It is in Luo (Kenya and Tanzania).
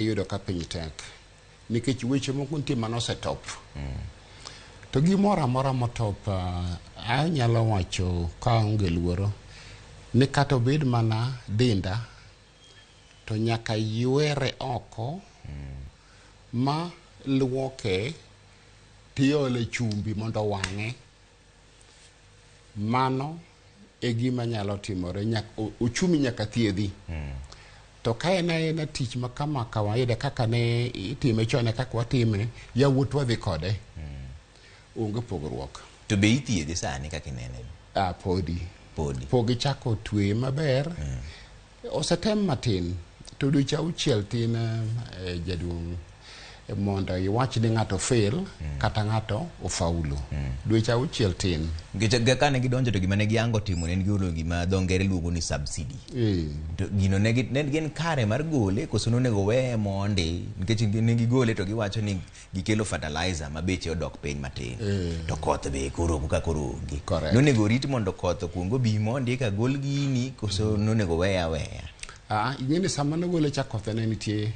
Iyudo ka piny tek nikech weche moko nitie mane osetop. To gimoro amora motop anyalo wacho kaonge luoro ni kata obed mana denda to nyaka ywere oko ma luoke tiole chumbi mondo owang'e. Mano e gima nyalo timore uchumi nyaka thiedhi. To ka en aena tich ma kama kawaida kaka ne itime chon e kaka watime, yawuotwa dhi kode. Onge pogruok. To be ithiedhe sani kaka inene? Ah, podi. Podi. Pok gichako tweye maber. Osetem matin to dweche auchiel tin eh, jaduong' mondo iwach ni ng'ato fail kata ng'ato ofaulu. Dweche auchiel tin. Nikech kane gidonjo to gima ne gihango timo ne en golo gima dho ngere luongo ni subsidy. To gino ne gin kare mar gole koso nonego weye mondi nikech ne gigole to giwacho ni gikelo fertilizer ma beche odok piny matin to koth be koro ka koro onge. Correct. Nonego orit mondo koth okuong obi mondi eka gol gini koso nonego weye aweya. Ah, ing'e ni sama nogole cha koth ne nitie.